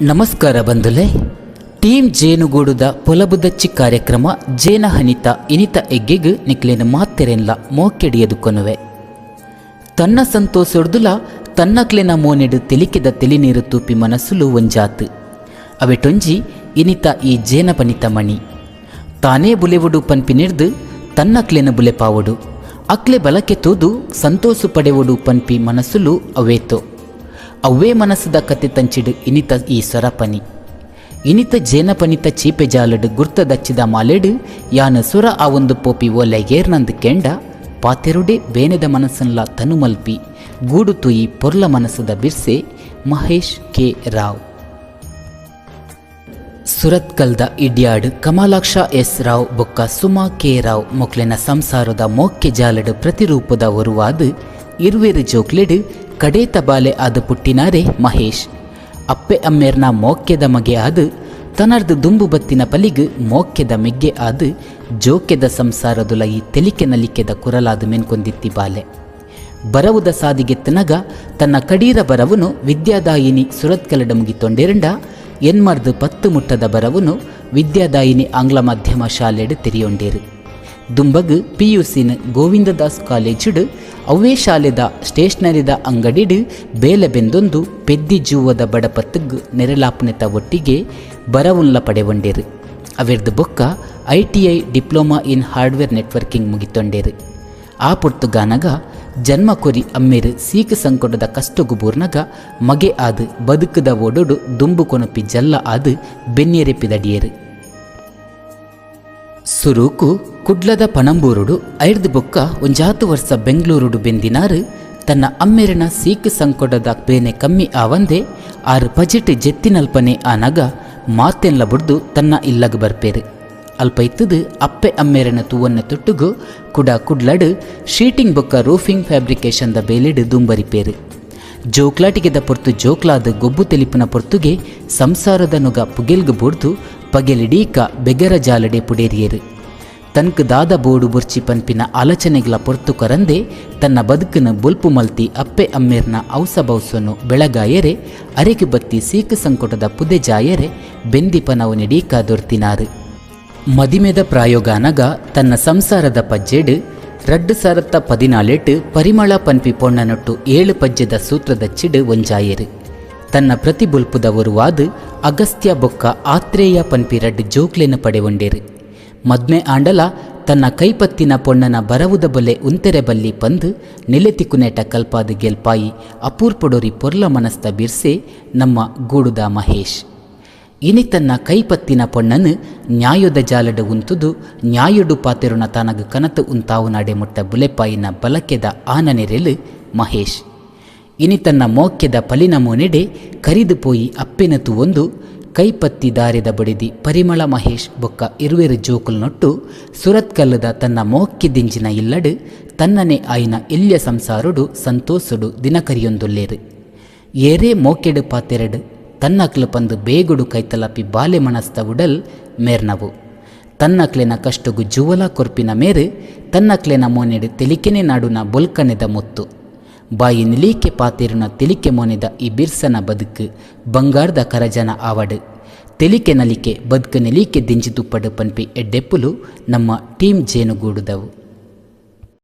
ನಮಸ್ಕಾರ ಬಂಧುಲೆ, ಟೀಮ್ ಜೇನುಗೂಡುದ ಪೊಲಬುದಚ್ಚಿ ಕಾರ್ಯಕ್ರಮ ಜೇನ ಹನಿತ ಇನಿತ ಎಗ್ಗೆಗ್ ನಿಕ್ಲೇನ ಮಾತೆರೆನ್ಲ ಮೋಕೆಡಿಯದು ಕೊನುವೆ. ತನ್ನ ಸಂತೋಷೊಡ್ದುಲ ತನ್ನಕ್ಲೆನ ಮೋನೆಡು ತೆಲಿಕೆದ ತೆಲಿನೀರು ತೂಪಿ ಮನಸ್ಸುಲು ಒಂಜಾತ್ ಅವೆಟೊಂಜಿ ಇನಿತ ಈ ಜೇನ ಪನಿತ ಮಣಿ ತಾನೇ ಬುಲೆವುಡು ಪನ್ಪಿನಿರ್ದು ತನ್ನಕ್ಲೆನ ಬುಲೆಪಾವುಡು ಅಕ್ಲೆ ಬಲಕೆ ತೂದು ಸಂತೋಷ ಪಡೆವುಡು ಪನ್ಪಿ ಮನಸ್ಸುಲು ಅವೇತೋ. ಅವ್ವೇ ಮನಸ್ಸುದ ಕತೆ ತಂಚಿಡು ಇನಿತ ಈ ಸೊರಪನಿ ಇನಿತ ಜೇನಪನಿತ ಚೀಪೆ ಜಾಲಡು ಗುರ್ತದಚ್ಚಿದ ಮಾಲೆಡು ಯಾನ ಸುರ ಆ ಒಂದು ಪೋಪಿ ಓಲೆ ಏರ್ನಂದು ಕೆಂಡ ಪಾತೆರುಡೆ ಬೇನೆದ ಮನಸ್ಸನ್ಲ ತನುಮಲ್ಪಿ ಗೂಡು ತುಯಿ ಪೊರ್ಲ ಮನಸ್ಸದ ಬಿರ್ಸೆ ಮಹೇಶ್ ಕೆ ರಾವ್. ಸುರತ್ಕಲ್ದ ಇಡ್ಯಾಡ್ ಕಮಲಾಕ್ಷ ಎಸ್ ರಾವ್ ಬೊಕ್ಕ ಸುಮಾ ಕೆ ರಾವ್ ಮೊಕ್ಲೆನ ಸಂಸಾರದ ಮೋಕ್ಕೆ ಜಾಲಡು ಪ್ರತಿರೂಪದ ಒರುವಾದ್ ಇರುವೆರು ಜೋಕ್ಲೆಡು ಕಡೇತ ಬಾಲೆ ಆದ ಪುಟ್ಟಿನಾರೆ ಮಹೇಶ್. ಅಪ್ಪೆ ಅಮ್ಮೇರ್ನ ಮೋಕ್ಕೆದ ಮಗೆ ಆದ್ ತನರ್ದು ದುಂಬು ಬತ್ತಿನ ಪಲಿಗ್ ಮೋಕ್ಕೆದ ಮೆಗ್ಗೆ ಆದ್ ಜೋಕೆದ ಸಂಸಾರದುಲಯಿ ತೆಲಿಕೆ ನಲಿಕೆದ ಕುರಲಾದ ಮೆನ್ಕೊಂದಿತ್ತಿ ಬಾಲೆ. ಬರವುದ ಸಾದಿಗೆತ್ತನಗ ತನ್ನ ಕಡೀರ ಬರವುನು ವಿದ್ಯಾದಾಯಿನಿ ಸುರತ್ಕಲಡ ಮುಗಿತೊಂಡೆರಂಡ ಎನ್ಮರ್ದು 10 ಮುಟ್ಟದ ಬರವುನು ವಿದ್ಯಾದಾಯಿನಿ ಆಂಗ್ಲ ಮಾಧ್ಯಮ ಶಾಲೆಡು ತೆರಿಯೊಂಡೇರು. ದುಂಬಗ್ ಪಿಯುಸಿನ ಗೋವಿಂದದಾಸ್ ಕಾಲೇಜುಡು ಅವ್ವೇ ಶಾಲೆದ ಸ್ಟೇಷನರಿದ ಅಂಗಡಿಡು ಬೇಲೆ ಬೆಂದೊಂದು ಪೆದ್ದಿ ಜೂವದ ಬಡಪತ್ತಗ್ ನೆರಲಾಪುನೆತ ಒಟ್ಟಿಗೆ ಬರವುನ್ಲ ಪಡೆವೊಂಡೇರು. ಅವೆರ್ದು ಬೊಕ್ಕ ITI diploma in hardware networking ಮುಗಿತೊಂಡೇರು. ಆ ಪೊರ್ತುಗಾನಗ ಜನ್ಮ ಕೊರಿ ಅಮ್ಮೇರು ಸೀಕು ಸಂಕಟದ ಕಷ್ಟಗು ಬೂರ್ನಗ ಮಗೆ ಆದು ಬದುಕುದ ಓಡೋಡು ದುಂಬು ಕೊನಪಿ ಜಲ್ಲ ಆದು ಬೆನ್ನೆರೆ ಪಿದಡಿಯೇರು. ಸುರೂಕು ಕುಡ್ಲದ ಪಣಂಬೂರುಡು ಐರ್ದು ಬೊಕ್ಕ ಒಂಜಾತು ವರ್ಷ ಬೆಂಗಳೂರುಡು ಬೆಂದಿನಾರು. ತನ್ನ ಅಮ್ಮೇರಿನ ಸೀಕು ಸಂಕಟದ ಬೇನೆ ಕಮ್ಮಿ ಆವಂದೆ ಆರು ಪಜೆಟ್ ಜೆತ್ತಿನಲ್ಪನೆ ಆನಗ ಮಾತೆನ್ಲ ಬುಡ್ದು ತನ್ನ ಇಲ್ಲಗ ಬರ್ಪೇರು. ಅಲ್ಪ ಇತ್ತದು ಅಪ್ಪೆ ಅಮ್ಮೇರನ ತೂವನ್ನ ತೊಟ್ಟುಗು ಕುಡ ಕುಡ್ಲಡು ಶೀಟಿಂಗ್ ಬೊಕ್ಕ ರೂಫಿಂಗ್ ಫ್ಯಾಬ್ರಿಕೇಶನ್ದ ಬೇಲೆಡು ದುಂಬರಿಪೇರು. ಜೋಕ್ಲಾಟಿಗೆದ ಪೊರ್ತು ಜೋಕ್ಲಾದ ಗೊಬ್ಬು ತೆಲಿಪುನ ಪೊರ್ತುಗೆ ಸಂಸಾರದ ನುಗ ಪುಗೆಲ್ಗು ಬುಡ್ದು ಪಗೆಲಿಡೀಕ ಬೆಗರ ಜಾಲಡೆ ಪುಡೇರಿಯರು. ತನ್ಕ್ ದಾದ ಬೋಡು ಬುರ್ಚಿ ಪನ್ಪಿನ ಆಲೋಚನೆಗಳ ಪೊರ್ತು ಕರಂದೆ ತನ್ನ ಬದುಕನ ಬೊಲ್ಪು ಮಲ್ತಿ ಅಪ್ಪೆ ಅಮ್ಮೇರ್ನ ಔಸ ಬೌಸನ್ನು ಬೆಳಗಾಯರೆ ಅರೆಗೆ ಬತ್ತಿ ಸೀಕು ಸಂಕಟದ ಪುದೆ ಜಾಯರೆ ಬೆಂದಿಪನವು ನಿಡೀಕ ದೊರ್ತಿನಾರು. ಮದಿಮೆದ ಪ್ರಾಯೋಗಾನಗ ತನ್ನ ಸಂಸಾರದ ಪಜ್ಜೆಡು 2014 ಪರಿಮಳ ಪನ್ಪಿ ಪೊಣ್ಣನೊಟ್ಟು 7 ಪಜ್ಜೆದ ಸೂತ್ರದ ಚಿಡು ಒಂಜಾಯರು. ತನ್ನ ಪ್ರತಿಬುಲ್ಪುದ ಒರುವಾದು ಅಗಸ್ತ್ಯ ಬೊಕ್ಕ ಆತ್ರೇಯ ಪನ್ಪಿ ರಡ್ಡು ಜೋಕ್ಲೆನ ಪಡೆವೊಂಡೇರು. ಮದ್ಮೆ ಆಂಡಲ ತನ್ನ ಕೈಪತ್ತಿನ ಪೊಣ್ಣನ ಬರವುದ ಬೊಲೆ ಉಂತೆರೆ ಬಲ್ಲಿ ಪಂದು ನೆಲೆತಿಕುನೇಟ ಕಲ್ಪಾದ ಗೆಲ್ಪಾಯಿ ಅಪೂರ್ಪಡೊರಿ ಪೊರ್ಲ ಮನಸ್ತ ಬಿರ್ಸೆ ನಮ್ಮ ಗೂಡುದ ಮಹೇಶ್. ಇನಿ ತನ್ನ ಕೈಪತ್ತಿನ ಪೊಣ್ಣನು ನ್ಯಾಯದ ಜಾಲಡು ಉಂತುದು ನ್ಯಾಯುಡು ಪಾತೆರುಣ ತನಗ ಕನತು ಉಂತಾವು ನಾಡೆ ಮುಟ್ಟ ಬುಲೆಪಾಯಿನ ಬಲಕೆದ ಆನನೆರೆಲು ಮಹೇಶ್. ಇನಿ ತನ್ನ ಮೋಕ್ಯದ ಪಲಿನ ಮೋನೆಡೆ ಕರಿದು ಪೋಯಿ ಅಪ್ಪೆನ ತುವೊಂದು ಕೈಪತ್ತಿ ದಾರಿದ ಬಡಿದಿ ಪರಿಮಳ ಮಹೇಶ್ ಬೊಕ್ಕ ಇರುವೆರು ಜೋಕುಲ್ ನೊಟ್ಟು ಸುರತ್ಕಲ್ಲದ ತನ್ನ ಮೋಕ್ಯ ದಿಂಜಿನ ಇಲ್ಲಡು ತನ್ನನೆ ಆಯಿನ ಎಲ್ಯ ಸಂಸಾರುಡು ಸಂತೋಸುಡು ದಿನಕರಿಯೊಂದುಲ್ಲೇರು. ಏರೇ ಮೋಕೆಡು ಪಾತೆರಡು ತನ್ನಕ್ಲು ಪಂದು ಬೇಗುಡು ಕೈತಲಪಿ ಬಾಲೆ ಮನಸ್ತ ಉಡಲ್ ಮೇರ್ನವು. ತನ್ನಕ್ಲೆನ ಕಷ್ಟಗು ಜುವಲ ಕೊರ್ಪಿನ ಮೇರು ತನ್ನಕ್ಲೆನ ಮೋನೆಡು ತೆಲಿಕೆನೆ ನಾಡುನ ಬೊಲ್ಕನೆದ ಮುತ್ತು. ಬಾಯಿ ನಿಲೀಕೆ ಪಾತೆರುನ ತೆಲಿಕೆ ಮೋನೆದ ಈ ಬಿರ್ಸನ ಬದುಕು ಬಂಗಾರದ ಕರಜನ ಆವಡು. ತೆಲಿಕೆ ನಲಿಕೆ ಬದುಕು ನಿಲೀಕೆ ದಿಂಜಿ ತುಪ್ಪಡು ಪನ್ಪಿ ಎಡ್ಡೆಪ್ಪುಲು ನಮ್ಮ ಟೀಮ್ ಜೇನುಗೂಡುದವು.